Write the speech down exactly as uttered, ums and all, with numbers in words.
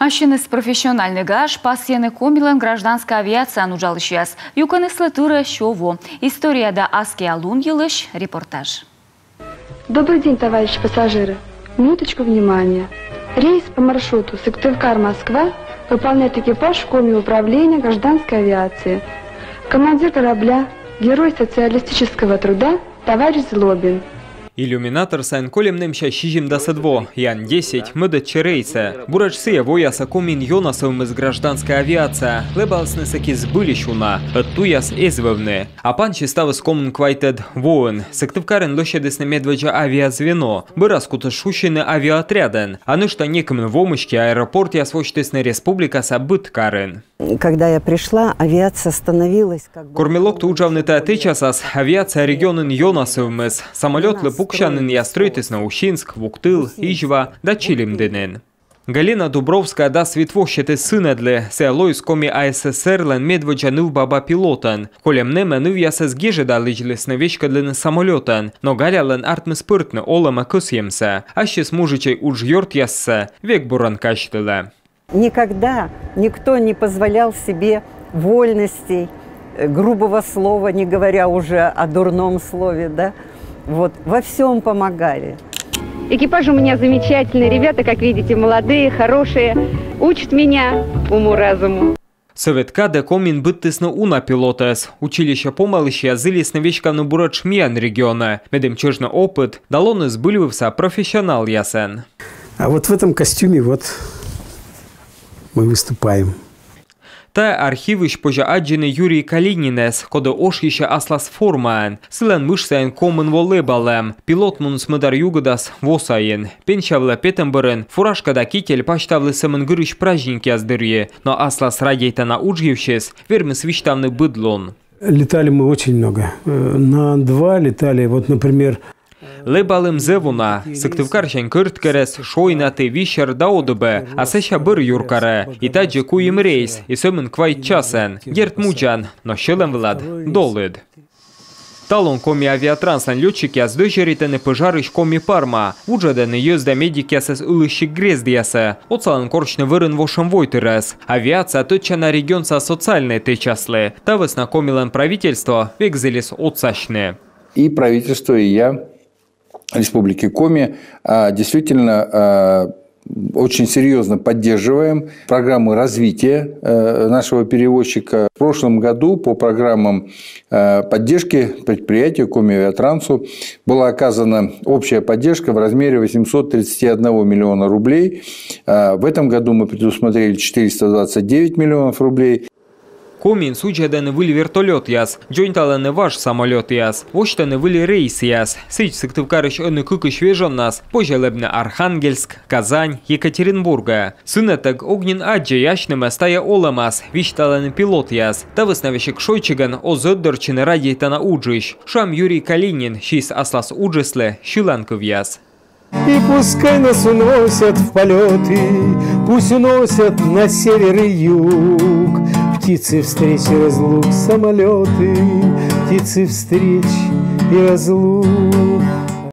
Ассьыныс профессиональный гаж пасйӧны Комилӧн гражданскӧй авиацияын уджалысьяс. Юкӧныслы тырӧ сё во. История да аскиа лун йылысь репортаж. Добрый день, товарищи пассажиры. Минуточку внимания. Рейс по маршруту Сыктывкар — Москва выполняет экипаж Коми управления гражданской авиации. Командир корабля, Герой Социалистического Труда, товарищ Злобин. Иллюминатор сайын кольӧм нэмся сизимдасӧд во, Ян десять, мӧдӧдчӧ рейсӧ. Буретш сійӧ воясӧ Комиын ёнасӧвмис гражданскӧй авиация. Лэбалісны сэки збыльысь уна, ӧд туяс эз вӧвны. А пансис ставыс комын квайтӧд воын. Сыктывкарын лӧсьӧдісны медводдза авиазвено. Бӧрас кутіс шусьыны авиаотрядӧн. А нӧшта некымын во мысти аэропортъяс восьтісны республикаса быд карын. Когда я пришла, авиация становилась как бы... Кор ме локті уджавны тайӧ тэчасас, авиация регионын ёнасӧвмис. Самолётлы пуксянінъяс стрӧитісны Усинск, Вуктыл, Изьва да Чилимдінын. Галина Дубровская дас вит во сетіс сынӧдлы. Сійӧ лоис Коми АССР-лӧн медводдза нывбаба пилотӧн. Кольӧм нэмӧ нывъясӧс гежӧда лэдзлісны веськӧдлыны самолётӧн, но Галялӧн артмис пӧртны олӧмӧ кӧсйӧмсӧ. Ассьыс мужичӧй уджъёртъяссӧ век бурӧн казьтылӧ. Никогда никто не позволял себе вольностей, э, грубого слова, не говоря уже о дурном слове, да. Вот, во всём помогали. Экипаж у меня замечательный, ребята, как видите, молодые, хорошие, учат меня уму-разуму. Сӧвет кадӧ Комиын быдтісны уна пилотӧс. Училище помалысьяс зілисны веськавны буретш миян регионӧ, медым чӧжны опыт да лоны збыльвывса профессионалъясӧн. А вот в этом костюме вот мы выступаем. Тайӧ архивысь позьӧ аддзыны Юрий Калининӧс, коді ошйысьӧ аслас формаӧн. Сылӧн мыш сайын комын во лэбалӧм. Пилот муніс мӧдар югыдас во сайын. Пенсия вылӧ петӧм бӧрын фуражка да китель пасьтавліс сӧмын гырысь праздникъяс дырйи, но аслас радейтана удж йывсьыс вермис висьтавны быд лун. Летали мы очень много. Э, на Ан два летали, вот, например, лэбалім зэв уна. Сыктывкарсянь Кӧрткерӧс, Шойнаті, Висер да Одыбӧ, а сэсся бӧр юркарӧ. И тадзи куим рейс, и сӧмын квайт часӧн. Дерт, мудзан, но сьӧлӧм вылад долыд. Талун Коми авиатранслӧн лётчикъяс дӧзьӧритӧны пӧжарысь Коми парма. Вуджӧдӧны йӧз да медикъясӧс ылыссик грездъясӧ. Отсалӧны корсьны вӧрын вошӧм войтырӧс. Авиация тӧдчана регионса социальнӧй тэчаслы. Та вӧсна Комилӧн правительство век зілис отсасьны. И правительство, и я, Республики Коми, а, действительно, а, очень серьёзно поддерживаем программы развития, э, нашего перевозчика. В прошлом году по программам, э, поддержки предприятию Коми Авиатрансу была оказана общая поддержка в размере восемьсот тридцать один миллиона рублей. А, в этом году мы предусмотрели четыреста двадцать девять миллионов рублей. Комиын судзӧдӧны выль вертолётъяс, дзоньталӧны важ самолётъяс, восьтӧны выль рейсъяс. Сідз, Сыктывкарысь ӧні кыкысь вежоннас позьӧ лэбны Архангельск, Казань, Екатеринбургӧ. Сынӧдтӧг ог нин аддзӧй асьнымӧс тайӧ олӧмас, висьталӧны пилотъяс. Та вӧсна весиг шойччигӧн оз ӧтдортчыны радейтана уджысь. Шуам, Юрий Калинин сиис аслас уджыслы сьыланкывъяс. И пускай нас уносят в полёты, пусть уносят на север и юг. Птицы встреч и разлук, самолёты, птицы встреч и разлук.